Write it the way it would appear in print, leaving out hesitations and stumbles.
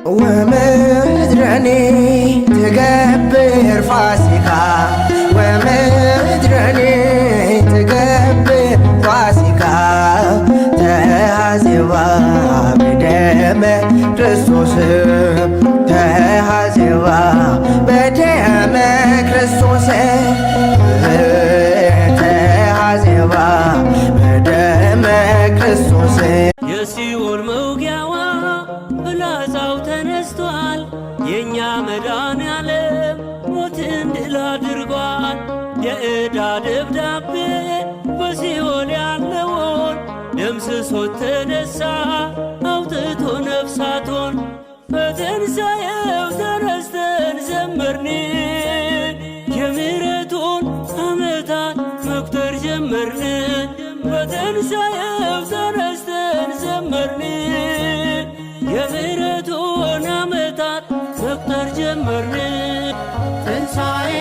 ወምድረኒ ትገብር ፋሲካ፣ ወምድረኒ ትገብር ፋሲካ፣ ተሐጽባ በደመ ክርስቶስ፣ ተሐጽባ በደመ ክርስቶስ፣ ተሐጽባ በደመ ክርስቶስ። የሲኦል መውጊያዋ ፍላጻው ተነስቷል። የእኛ መድኃኔዓለም ሞትን ድል አድርጓል። የዕዳ ደብዳቤ በሲኦል ያለውን ደምስሶት ተነሳ አውጥቶ ነፍሳቱን። በትንሣኤው ተነስተን ዘመርን፣ የምሕረቱን ዓመታት መቁጠር ጀመርን። በትንሣኤው ተነስተን ዘመርን፣ የምሕረቱን ዓመታት መቁጠር ጀመርን። ትንሣኤ